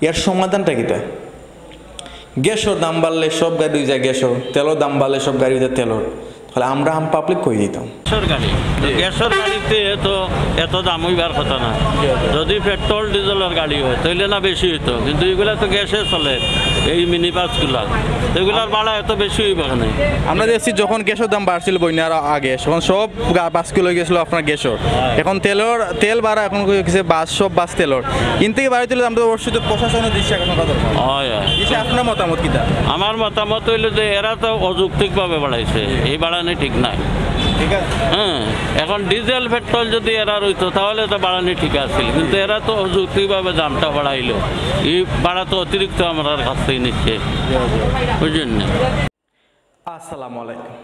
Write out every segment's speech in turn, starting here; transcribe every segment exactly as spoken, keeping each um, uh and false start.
এর সমাধানটা কিতা? গ্যাসর দাম বাড়লে সব গাড়ি অই যায় গ্যাসর, তেলর দাম বাড়লে সব গাড়ি অই যায় তেলর। তাহলে আমরা আম পাবলিক কই দিতাম? গ্যাসর গাড়ি, তো জি। গ্যাসর গাড়িতে তো এত দাম অইবার কথা না। জি, জি। যদি পেট্রোল ডিজেলর গাড়ি অয়, তাইলে না বেশি অইতো, কিন্তু ইগুলা তো গ্যাসে চলে, এই মিনি বাসগুলা, তো ইগুলার ভাড়া এত বেশি অইবো কেনে? আমরা দেখছি যখন গ্যাসর দাম বাড়ছিল বন্যার আগে, তখন সব গা-, বাসগুলা অই গেছিল আপনার গ্যাসর। হ্যাঁ। এখন তেলর, তেল বাড়া এখন অই গেছে বাস, সব বাস তেলর। ইন থাকি বাড়াইতে অইলে আমরা তো অবশ্যই তো প্রশাসনের দৃষ্টি আকর্ষণ করা দরকার। হয়, হয়। এ বিষয়ে আপনার মতামত কিতা? আমার মতামত অইলো যে এরা তো অযৌক্তিকভাবে বাড়াইছে, এই বাড়ানি ঠিক নায়। ঠিক আছে। হ্যাঁ, এখন ডিজেল পেট্রোল যদি এরার অইতো তাহলে তো বাড়ানি ঠিক আছিল, কিন্তু এরা তো অযৌক্তিকভাবে দামটা বাড়াইলো। এই ভাড়া তো অতিরিক্ত আমরার কাছ থাকি নিচ্ছে, বুঝছইন নি? আসসালামু আলাইকুম।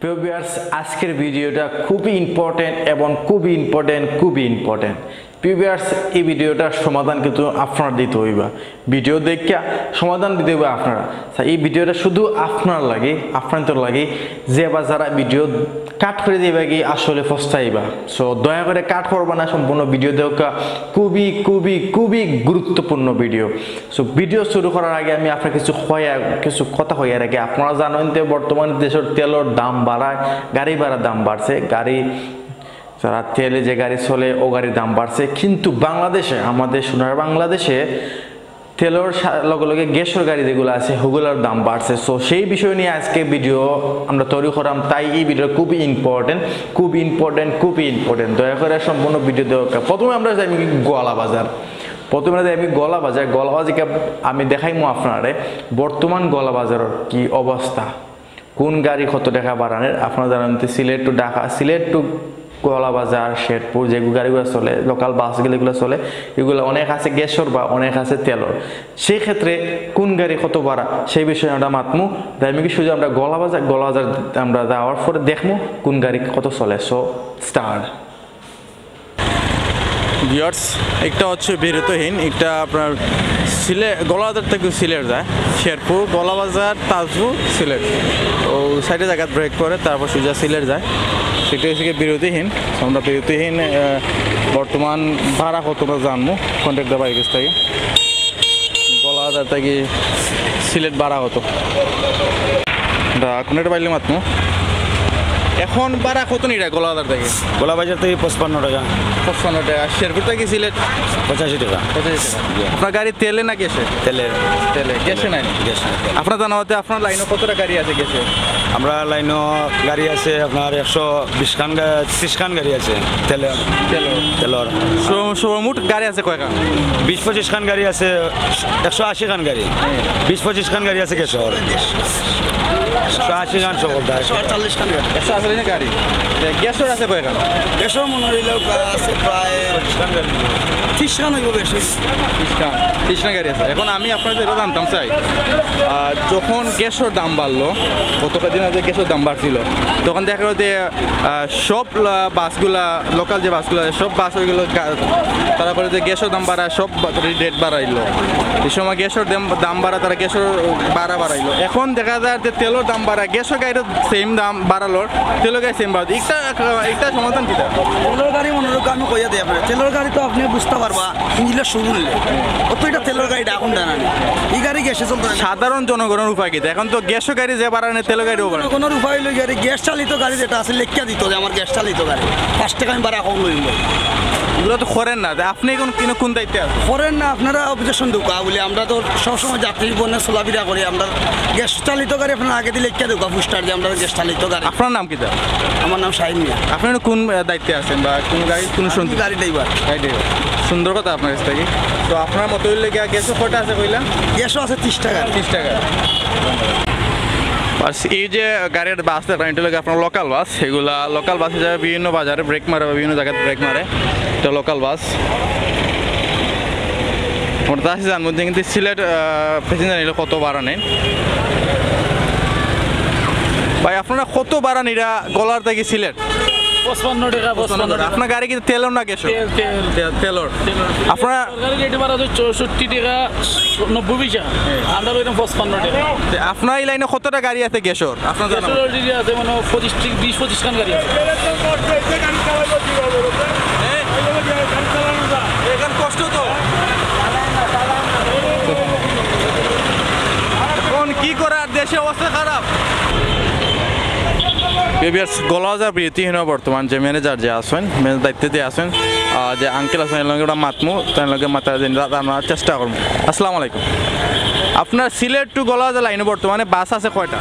প্রিয় ভিউয়ার্স, আজকের ভিডিওটা খুবই ইম্পর্টেন্ট এবং খুবই ইম্পর্টেন্ট, খুবই ইম্পর্টেন্ট। প্রিয় ভিউয়ার্স, এই ভিডিওটার সমাধান কিন্তু আপনারা দিতে অইবা। ভিডিও দেখিয়া সমাধান দিতে অইবা আপনারা। তা এই ভিডিওটা শুধু আপনার লাগি, আপনারার লাগি, যে বা যারা ভিডিও কাট করি দিবা গি আসলে পস্তাইবা। So দয়া করি কাট করবা না, সম্পূর্ণ ভিডিও দেখউক্কা। খুবই, খুবই, খুবই গুরুত্বপূর্ণ ভিডিও। So ভিডিও শুরু করার আগে আমি আপনারে কিছু কইয়া, কিছু কথা কইয়া রাখি। আপনারা জানইন যে বর্তমানে দেশর তেলর দাম বাড়ায়, গাড়ি ভাড়ার দাম বাড়ছে, গাড়ি, যারা তেলে যে গাড়ি চলে, অউ গাড়ির দাম বাড়ছে। কিন্তু বাংলাদেশে, আমাদের সোনার বাংলাদেশে তেলর সা-, লগে লগে গ্যাসর গাড়ি যেগুলা আছে, হগুলার দাম বাড়ছে। So সেই বিষয় নিয়া আজকে ভিডিও আমরা তৈরি করাম, তাই এই ভিডিও খুবই ইম্পর্টেন্ট, খুব ইম্পর্টেন্ট, খুবই ইম্পর্টেন্ট। দয়া করি সম্পূর্ণ ভিডিও দেখউক্কা। প্রথমে আমরা যাইমু কি গোয়ালা বাজার। প্রথমে যাইমু কি গোয়ালা বাজার। গোয়ালা বাজার কি আমি দেখাইমু আপনারে বর্তমান গোয়ালা বাজারর কি অবস্থা, কোন গাড়ি কত টেকা বাড়ানের। আপনারা জানইন তো সিলেট to ঢাকা, সিলেট to গোয়ালা বাজার, শেরপুর যে গাড়িগুলা চলে, লোকাল বাসগুলা যেগুলা চলে, ইগুলা অনেক আছে গ্যাসর বা অনেক আছে তেলর। সেই ক্ষেত্রে কোন গাড়ি কত বাড়া, সেই বিষয়ে আমরা মাতমু। যাইমু কি সোজা আমরা গোয়ালা বাজার, গোয়ালা বাজার আমরা যাওয়ার পরে দেখমু কোন গাড়ি কত চলে। So start। ভিউয়ার্স, একটা হচ্ছে বিরতিহীন, একটা আপনার সিলে-, গোয়ালা বাজার থাকি সিলেট যায়, শেরপুর, গোয়ালা বাজার, তাজপুর, সিলেট। অউ সাইডে জাগাত ব্রেক করে, তারপর সোজা সিলেট যায়। সেটা হচ্ছে গিয়া বিরতিহীন। আমরা বিরতিহীন, আহ, বর্তমান ভাড়া কত আমরা জানমু কন্ট্রাক্টর ভাইর কাছ থাকি। গোয়ালা বাজার থাকি সিলেট ভাড়া কত? দা, কোন একটা পাইলে মাতমু। এখন ভাড়া কত নিরা গোয়ালা বাজার থাকি? গোয়ালা বাজার থাকি পঁচপান্ন টেকা। পঁচপান্ন টেকা। আর শেরপুর থাকি সিলেট? পঁচাশি টেকা। পঁচাশি টেকা। জি। আপনার গাড়ি তেলে না গ্যাসে? তেলে। তেলে, গ্যাসে নাই? গ্যাসে নাই। আপনার জানা মতে আপনার লাইনো কতটা গাড়ি আছে গ্যাসে? আমরা লাইনো গাড়ি আছে আপনার একশো বিশ খান গা-, ত্রিশ খান গাড়ি আছে তেলে। তেলর। তেলর। সর্ব-, সর্বমোট গাড়ি আছে কয়খান? বিশ পঁচিশ খান গাড়ি আছে, একশো আশি খান গাড়ি। বিশ পঁচিশ খান গাড়ি আছে গ্যাসর। একশো আশি খান সকলতা। একশো আটচল্লিশ খান গাড়ি। একশো আটচল্লিশ খান গাড়ি। তে গ্যাসর আছে কয়খান? গ্যাসর মনে অইলো আছে প্রায় ত্রিশ খান অইবো বেশি। ত্রিশ খান, ত্রিশ খান গাড়ি আছে। এখন আমি আপনারে ইটা জানতাম চাই, আহ, যখন গ্যাসর দাম বাড়লো, গত কয়দিন আগে গ্যাসর দাম বাড়ছিল, তখন দেখা গেল যে, আহ, সব লা-, বাসগুলা, লোকাল যে বাসগুলা, সব বাস অইগুলা গা-, তারা কইলো যে গ্যাসর দাম বাড়ায়, সব বা-, রেট বাড়াইলো। এই সময় গ্যাসর দাম, দাম বাড়া, তারা গ্যাসর ভাড়া বাড়াইলো। এখন দেখা যায় যে তেলর দাম বাড়ায়, গ্যাসর গাড়ির সেম দাম বাড়ালো, তেলর গাড়ি সেম বাড়ালো। একটা, একটা সমাধান কিতা? তেলর গাড়ি মনে রাখো, আমি কইয়া দিই আপনারে, তেলর গাড়ি তো আপনে বুঝতা পারবা, ইঞ্জিনটা শুরু অইলে। অত ইটা তেলর গাড়িটা এখন জানা নেই। ই গাড়ি গ্যাসে চলতো না। সাধারণ জনগণর উপায় কিতা? এখন তো গ্যাসর গাড়ি যে বাড়ায় না, তেলর গাড়িও বাড়ায়। জনগণর উপায় অইলো গাড়ি, গ্যাস চালিত গাড়ি যেটা আছে, লেখিয়া দিত যে আমার গ্যাস চালিত গাড়ি, পাঁচ টেকা আমি বাড়া কম লইব। এগুলা তো করেন না, তে আপনে এখন কিনো কোন দায়িত্বে আছেন? করেন না, আপনারা অবজেকশন দেউক্কা বলে, আমরা তো সবসময় যাত্রী বহনে চলাফেরা করি, আমরা গ্যাস চালিত গাড়ি আপনারা আগে দিলে লেখিয়া দেউক্কা পোস্টার যে আমরা গ্যাস চালিত গাড়ি। আপনার নাম কিতা? আমার নাম শাহিন মিয়া। আপনি কোন, আহ, দায়িত্বে আছেন বা কোন গাড়ি, কোন আমি সন্ধি? গাড়ি ড্রাইভার। গাড়ি ড্রাইভার। সুন্দর কথা আপনার কাছ থাকি। তো আপনার মতে অইলে গিয়া গ্যাসও কয়টা আছে কইলা? গ্যাসও আছে ত্রিশ টেকা। ত্রিশ টেকা। আর এই যে গাড়ির বাস দেখলাম, ইটা অইলো আপনার লোকাল বাস। এগুলা লোকাল বাস হিসাবে বিভিন্ন বাজারে ব্রেক মারে বা বিভিন্ন জাগাত ব্রেক মারে। ইটা লোকাল বাস। আমরা তো আছি জানবো যে কিন্তু সিলেট, আহ, প্যাসেঞ্জার নিলে কত ভাড়া নেন। ভাই, আপনারা কত ভাড়া নিরা গোয়ালা থাকি সিলেট? পঁচপান্ন টেকা, পঁচপান্ন টেকা। আপনার গাড়ি কিন্তু তেলর না গ্যাসর? তেল, তেল। তেল, তেলর। তেলর। আপনারা সরকারি রেটে ভাড়া তো চৌষট্টি টেকা নব্বই পয়সা। হ্যাঁ। আমরা লইলাম পঁচপান্ন টেকা। তে আপনার এই লাইনো কতটা গাড়ি আছে গ্যাসর? আপনার জানা মতে? গ্যাসর already আছে মানে পঁচিশ টি-, বিশ পঁচিশ খান গাড়ি আছে। হ্যাঁ? এখন কষ্ট তো। এখন কি করার, দেশে অবস্থা খারাপ। ভিউয়ার্স, গোলাবাজার বিরতিহীন বর্তমান যে ম্যানেজার যে আছেন, ম্যানেজার দায়িত্বে যে আছেন, আহ, যে আঙ্কেল আছেন, এর লগে ওটা মাতমু, তার লগে মাতা দিন জানার চেষ্টা করমু। আসসালামু আলাইকুম। আপনার সিলেট টু গোলাবাজার লাইনে বর্তমানে বাস আছে কয়টা?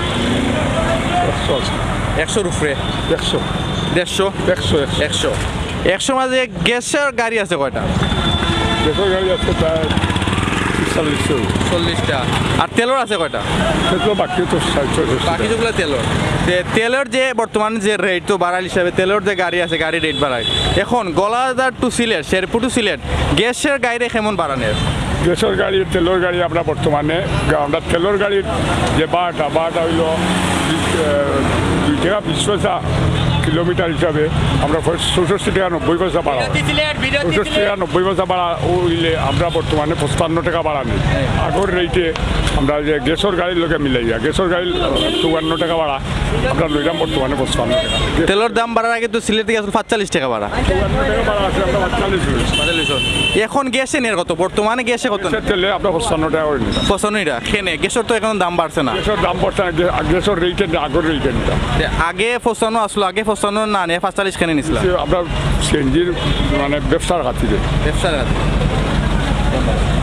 একশো আছে। একশোর উপরে? একশো। দেড়শো? একশো, একশো। একশো। একশো মাঝে গ্যাসের গাড়ি আছে কয়টা? গ্যাসের গাড়ি আছে প্রায় চল্লিশশো। চল্লিশটা। আর তেলর আছে কয়টা? তেলর বাকি তো ষাট, ছয়ষট্টি। বাকি যেগুলো তেলর। তে-, তেলর যে বর্তমান যে রেট তো বাড়ার হিসাবে তেলর যে গাড়ি আছে, গাড়ি রেট বাড়ায়। এখন গোলাবাজার টু সিলেট, শেরপুর টু সিলেট, গ্যাসের গাড়ি কেমন বাড়ানের? গ্যাসের গাড়ি, তেলর গাড়ি আমরা বর্তমানে, আমরা তেলর গাড়ির যে ভাড়াটা, ভাড়াটা হইল বিশ, আহ, দুই টাকা বিশ পয়সা কিলোমিটার হিসাবে আমরা চৌষট্টি টাকা নব্বই পয়সা ভাড়া হয়। চৌষট্টি টাকা নব্বই পয়সা ভাড়া হইলে আমরা বর্তমানে পঁচপান্ন টাকা ভাড়া নিই। আগর রেটে আমরা যে গ্যাসের গাড়ির লগে মিলাইয়া, গ্যাসের গাড়ির চুয়ান্ন টাকা ভাড়া আমরা লইলাম বর্তমানে পঁচপান্ন টাকা। তেলর দাম বাড়ার আগে তো সিলেট থেকে আসলে পাঁচচল্লিশ টাকা ভাড়া। চুয়ান্ন টাকা ভাড়া আছে, আমরা পাঁচচল্লিশ লই। পাঁচচল্লিশ। এখন গ্যাসে নের কত? বর্তমানে গ্যাসে কত? গ্যাসের তেলে আমরা পঁচপান্ন টাকা করে নিলাম। পঁচপান্ন টাকা। কেনে? গ্যাসের তো এখন দাম বাড়ছে না। গ্যাসের দাম বাড়ছে না, গ্যা-, গ্যাসের রেটে না, আগর রেটে নিতাম। যে আগে পঁচপান্ন আসলো, আগে পঁচপান্ন না নিয়ে পাঁচচল্লিশ কেনে নিছিলা? আমরা সিএনজির মানে ব্যবসার খাতিরে। ব্যবসার খাতিরে।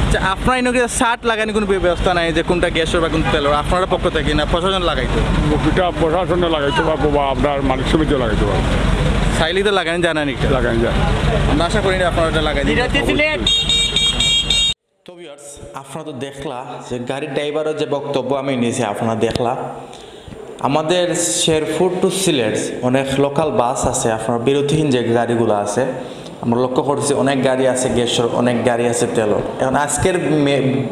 আচ্ছা, আপনার ইনোকে চার্ট লাগানি কোনো ব্যবস্থা নাই যে কোনটা গ্যাসের বা কোন তেলর? আপনার পক্ষ থেকে না প্রশাসন লাগাইতো? এটা প্রশাসনে লাগাইতে পারবো বা আপনার মালিক সমিতিও লাগাইতে পারবো। চাইলে তো লাগানি জানা নি? লাগানি যায়। আমরা আশা করি না আপনারা এটা লাগাই দিবেন। তো ভিউয়ার্স, আপনারা তো দেখলা যে গাড়ির ড্রাইভারের যে বক্তব্য আমি নিয়েছি, আপনারা দেখলা। আমাদের শেরপুর টু সিলেট অনেক লোকাল বাস আছে, আপনার বিরতিহীন যে গাড়িগুলো আছে, আমরা লক্ষ্য করছি অনেক গাড়ি আছে গ্যাসের, অনেক গাড়ি আছে তেলর। এখন আজকের মে-,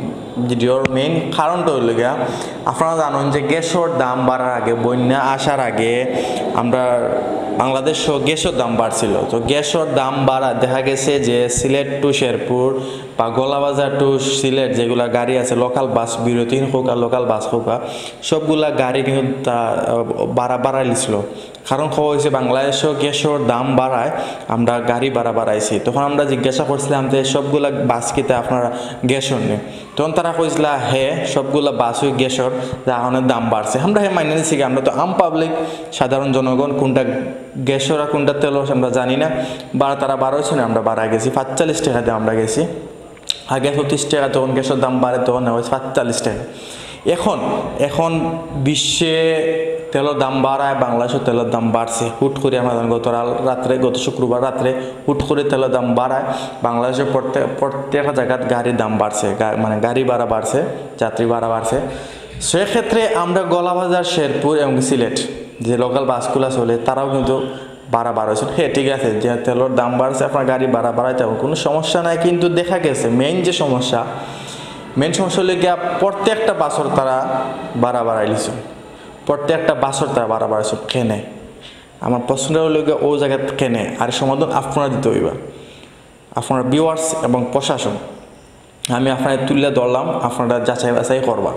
ভিডিওর মেইন কারণটা হইল গিয়া, আপনারা জানেন যে গ্যাসের দাম বাড়ার আগে, বন্যা আসার আগে আমরা বাংলাদেশও গ্যাসের দাম বাড়ছিল। তো গ্যাসের দাম বাড়া দেখা গেছে যে সিলেট টু শেরপুর বা গোলাবাজার টু সিলেট যেগুলা গাড়ি আছে, লোকাল বাস, বিরতিহীন হোক আর লোকাল বাস হোক, সবগুলা গাড়ি কিন্তু তা, আহ, ভাড়া বাড়াই লিছিল। কারণ কওয়া হয়েছে বাংলাদেশও গ্যাসের দাম বাড়ায়, আমরা গাড়ি ভাড়া বাড়াইছি। তখন আমরা জিজ্ঞাসা করছিলাম যে সবগুলা বাস কিতা আপনারা গ্যাসের নি? তখন তারা কইছিলা, "হ্যাঁ, সবগুলা বাসই গ্যাসের, যার কারণে দাম বাড়ছে।" আমরা হ্যাঁ মাইনে নিছি কি, আমরা তো আম পাবলিক, সাধারণ জনগণ, কোনটা গ্যাসের আর কোনটা তেলর আমরা জানি না। বাড়া তারা বাড়াইছে না, আমরা বাড়া গেছি, পাঁচচল্লিশ টাকা দিয়ে আমরা গেছি। আগে পঁচিশ টাকা, তখন গ্যাসের দাম বাড়ে, তখন নেওয়া হয়েছে পাঁচচল্লিশ টাকা। এখন, এখন বিশ্বে তেলর দাম বাড়ায়, বাংলাদেশও তেলর দাম বাড়ছে। হুট করে আমরা জানি গত রাল-, রাত্রে, গত শুক্রবার রাত্রে হুট করে তেলর দাম বাড়ায়। বাংলাদেশে প্রত্যেক, প্রত্যেক জায়গাত গাড়ির দাম বাড়ছে, গা-, মানে গাড়ি ভাড়া বাড়ছে, যাত্রী ভাড়া বাড়ছে। সেক্ষেত্রে আমরা গোলাবাজার, শেরপুর এবং সিলেট যে লোকাল বাসগুলা চলে, তারাও কিন্তু ভাড়া বাড়াইছে। হ্যাঁ, ঠিক আছে, যে তেলর দাম বাড়ছে, আপনার গাড়ি ভাড়া বাড়াইতে হবে, কোনো সমস্যা নাই। কিন্তু দেখা গেছে মেইন যে সমস্যা, মেইন সমস্যা হইলে গিয়া প্রত্যেকটা বাসর তারা ভাড়া বাড়াই লিছে, প্রত্যেকটা বাসর তারা ভাড়া বাড়াইছে। কেনে? আমার প্রশ্নটা হইল গিয়া ও জায়গাত কেনে? আর সমাধান আপনারা দিতে হইবা, আপনারা ভিউয়ার্স এবং প্রশাসন। আমি আপনারা তুলে ধরলাম, আপনারা যাচাই বাছাই করবা।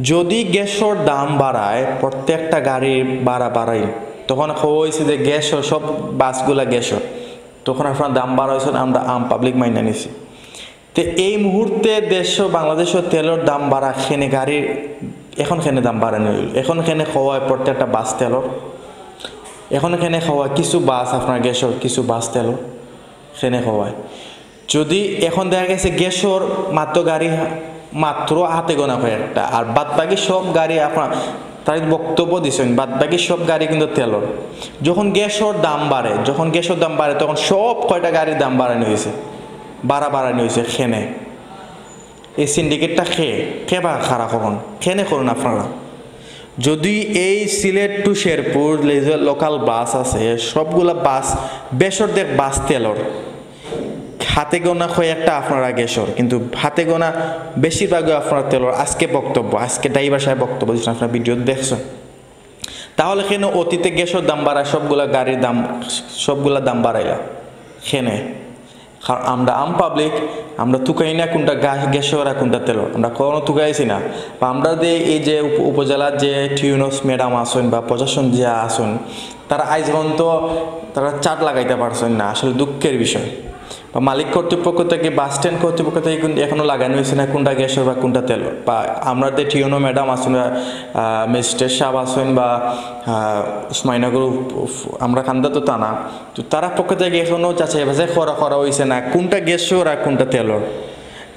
যদি গ্যাসের দাম বাড়ায়, প্রত্যেকটা গাড়ির ভাড়া বাড়াই, তখন কওয়া হয়েছে যে গ্যাসের সব বাসগুলা গ্যাসের, তখন আপনারা দাম বাড়াইছেন, আমরা আম পাবলিক মাইনা নিছি। তে এই মুহূর্তে দেশও, বাংলাদেশও তেলর দাম বাড়া, কেনে গাড়ির এখন কেনে দাম বাড়ানি হইল? এখন কেনে কওয়া হয় প্রত্যেকটা বাস তেলর? এখন কেনে কওয়া হয় কিছু বাস আপনার গ্যাসের, কিছু বাস তেলর? কেনে কওয়া হয়? যদি এখন দেখা গেছে গ্যাসের মাত্র গাড়ি মাত্র হাতে গোনা কয়েকটা, আর বাদ বাকি সব গাড়ি আপনার, তারা বক্তব্য দিচ্ছেন, বাদ বাকি সব গাড়ি কিন্তু তেলর। যখন গ্যাসের দাম বাড়ে, যখন গ্যাসের দাম বাড়ে, তখন সব কয়টা গাড়ির দাম বাড়ানি হয়েছে, ভাড়া বাড়ানি হয়েছে। কেনে? এই সিন্ডিকেটটা কে, কে বা কারা করইন, কেনে করইন আপনারা? যদি এই সিলেট টু শেরপুর যে লোকাল বাস আছে, সবগুলা বাস, বেশিরভাগ বাস তেলর, হাতে গোনা কয়েকটা আপনারা গ্যাসের, কিন্তু হাতে গোনা বেশিরভাগই আপনারা তেলর। আজকে বক্তব্য, আজকে ড্রাইভার সাহেব বক্তব্য দিচ্ছেন, আপনারা ভিডিও দেখছেন। তাহলে কেনে অতীতে গ্যাসের দাম বাড়ায়, সবগুলা গাড়ির দাম, সবগুলা দাম বাড়াইলা? কেনে? কারণ আমরা আম পাবলিক, আমরা তুকাই না কোনটা গা-, গ্যাসের আর কোনটা তেলর, আমরা কোনো তুকাইছি না। বা আমরা যে এই যে উপ-, উপজেলার যে টিউনস ম্যাডাম আছেন বা প্রশাসন যে আছেন, তারা আইজ পর্যন্ত তারা চার্ট লাগাইতে পারছেন না, আসলে দুঃখের বিষয়। বা মালিক কর্তৃপক্ষ থাকি, বাস স্ট্যান্ড কর্তৃপক্ষ থাকি কিন্তু এখনো লাগানি অইছে না কোনটা গ্যাসর বা কোনটা তেলর। বা আমরার যে টিওনো ম্যাডাম আছইন বা, আহ, ম্যাজিস্ট্রেট সাব আছইন বা, আহ, উসমানীনগর উপ-, উপ-, আমরার কান্দাত তো থানা, তো তারার পক্ষ থাকি এখনো যাচাই বাছাই করা, করা অইছে না কোনটা গ্যাসর আর কোনটা তেলর।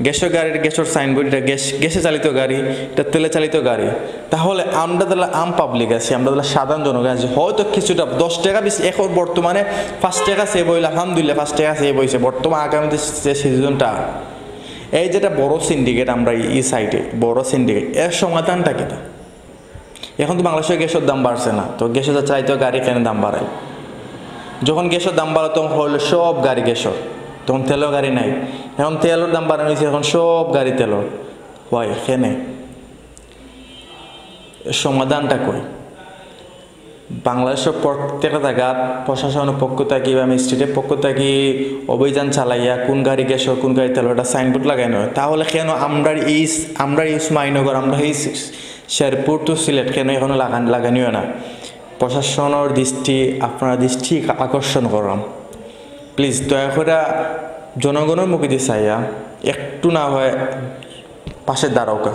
গ্যাসর গাড়ির, গ্যাসর সাইনবোর্ড, ইটা গ্যাস, গ্যাসে চালিত গাড়ি, ইটা তেলে চালিত গাড়ি। তাহলে আমরা যেলা আম পাবলিক আছি, আমরা যেলা সাধারণ জনগণ আছি, হয়তো কিছুটা দশ টেকা, বিশ, এখন বর্তমানে পাঁচ টেকা সেভ অইলে আলহামদুলিল্লাহ, পাঁচ টেকা সেভ অইছে। বর্তমান আগামী যে, যে সিজনটা, এই যেটা বড় সিন্ডিকেট, আমরা এই সাইডে বড় সিন্ডিকেট, এর সমাধানটা কিতা? এখন তো বাংলাদেশর গ্যাসর দাম বাড়ছে না, তো গ্যাসে চালাইতো গাড়ি কেনে দাম বাড়ায়? যখন গ্যাসর দাম বাড়ায় তখন অইলো সব গাড়ি গ্যাসর, তখন তেলর গাড়ি নাই। এখন তেলর দাম বাড়ানি অইছে, এখন সব গাড়ি তেলর। Why? কেনে? সমাধানটা কই? বাংলাদেশর প্রত্যেক জাগাত প্রশাসনর পক্ষ থাকি বা ম্যাজিস্ট্রেটর পক্ষ থাকি অভিযান চালাইয়া কোন গাড়ি গ্যাসর, কোন গাড়ি তেলর, ইটা সাইনবোর্ড লাগাইন অয়, তাহলে কেনে আমরার এই, আমরার এই উসমানীনগর, আমরার এই শেরপুর to সিলেট কেনে এখনো লাগান-, লাগানি অয় না? প্রশাসনর দৃষ্টি, আপনারার দৃষ্টি আকর্ষণ করলাম, প্লিজ দয়া কইরা জনগণর মুখেদি চাইয়া একটু না হয় পাশে দাঁড়াউক্কা।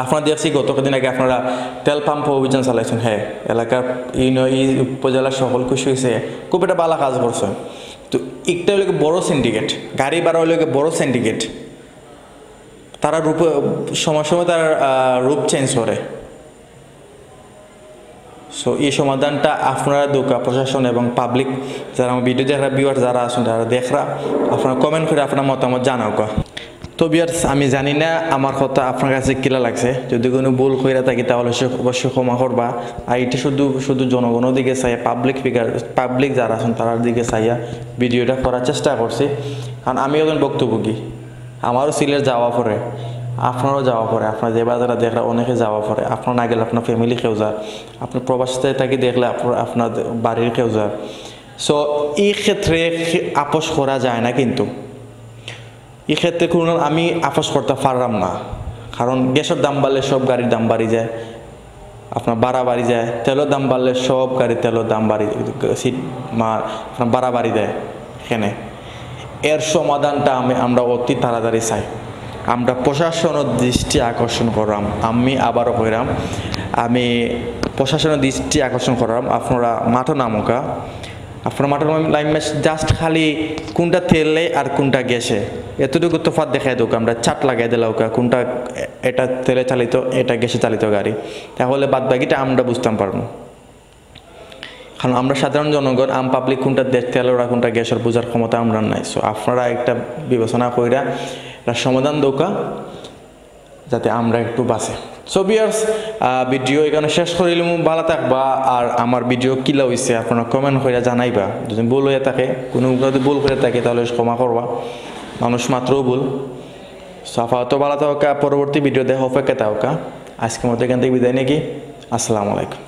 আপনারা দেখছি গত কদিন আগে আপনারা তেল পাম্প অভিযান চালাইছইন, হ্যাঁ, এলাকার ইউনিয়ন, এই উপজেলার সকল খুশি অইছে, খুব একটা ভালা কাজ করছইন। তো একটা অইলো গিয়া বড় সিন্ডিকেট, গাড়ি ভাড়া অইলো গিয়া বড় সিন্ডিকেট, তারা রূপ, সময় সময় তার, আহ, রূপ চেঞ্জ করে। সো এই সমাধানটা আপনারা দেউক্কা, প্রশাসন এবং পাবলিক, যারা আমার ভিডিও দেখরা, ভিউয়ার যারা আছইন, যারা দেখরা, আপনারা কমেন্ট করি আপনারার মতামত জানাউক্কা। তো ভিউয়ার্স, আমি জানি না আমার কথা আপনারার কাছে কিলা লাগছে। যদি কুনু ভুল কইরা থাকি তাহলে সে অবশ্যই ক্ষমা করবা। আর ইটা শুধু, শুধু জনগণর দিকে চাইয়া, পাবলিক ফিগার, পাবলিক যারা আছইন তারার দিকে চাইয়া ভিডিওটা করার চেষ্টা করছি, কারণ আমি একজন ভুক্তভোগী, আমারও সিলেট যাওয়া পড়ে, আপনারারও যাওয়া পড়ে, আপনারা যে বাজারে দেখরা অনেকে যাওয়া পড়ে, আপনারা না গেলে আপনার ফ্যামিলি কেউ যায়, আপনার প্রবাসীতে থাকি দেখলে আপনার, আপনার বাড়ির কেউ যায়। সো এই ক্ষেত্রে খে-, আপোষ করা যায় না, কিন্তু এই ক্ষেত্রে কুনু আমি আপোষ করতাম পাররাম না, কারণ গ্যাসর দাম বাড়লে সব গাড়ির দাম বাড়ি যায়, আপনার ভাড়া বাড়ি যায়, তেলর দাম বাড়লে সব গাড়ির তেলর দাম বাড়ি, সিট মা-, আপনার ভাড়া বাড়ি যায়। কেনে এর সমাধানটা আমি, আমরা অতি তাড়াতাড়ি চাই। আমরা প্রশাসনর দৃষ্টি আকর্ষণ কররাম, আমি আবারও কইরাম, আমি প্রশাসনর দৃষ্টি আকর্ষণ কররাম, আপনারা মাঠো নামউক্কা, আপনারা মাঠো নাম-, নামিয়া just খালি কোনটা তেলে আর কোনটা গ্যাসে, এতটুকু তফাৎ দেখাই দেউক্কা, আমরা চার্ট লাগাই দিলাউক্কা, কোনটা এটা তেলে চালিত, এটা গ্যাসে চালিত গাড়ি, তাহলে বাদ বাকিটা আমরা বুঝতাম পারমু। কারণ আমরা সাধারণ জনগণ, আম পাবলিক, কোনটা দে-, তেলর আর কোনটা গ্যাসর বুঝার ক্ষমতা আমরার নাই। সো আপনারা একটা বিবেচনা কইরা একটা সমাধান দেউক্কা, যাতে আমরা একটু বাঁচি। সো ভিউয়ার্স, আহ, ভিডিও এখানো শেষ করিলিমু। ভালা থাকবা, আর আমার ভিডিও কিলা অইছে আপনারা কমেন্ট কইরা জানাইবা। যদি ভুল অইয়া থাকে, কুনু যদি ভুল কইরা থাকি তাহলে ক্ষমা করবা, মানুষ মাত্রও ভুল। সো আপাতত ভালা থাকউক্কা, পরবর্তী ভিডিও দেখার অপেক্ষায় থাকউক্কা। আজকের মতো এখান থাকি বিদায় নেই, আসসালামু আলাইকুম।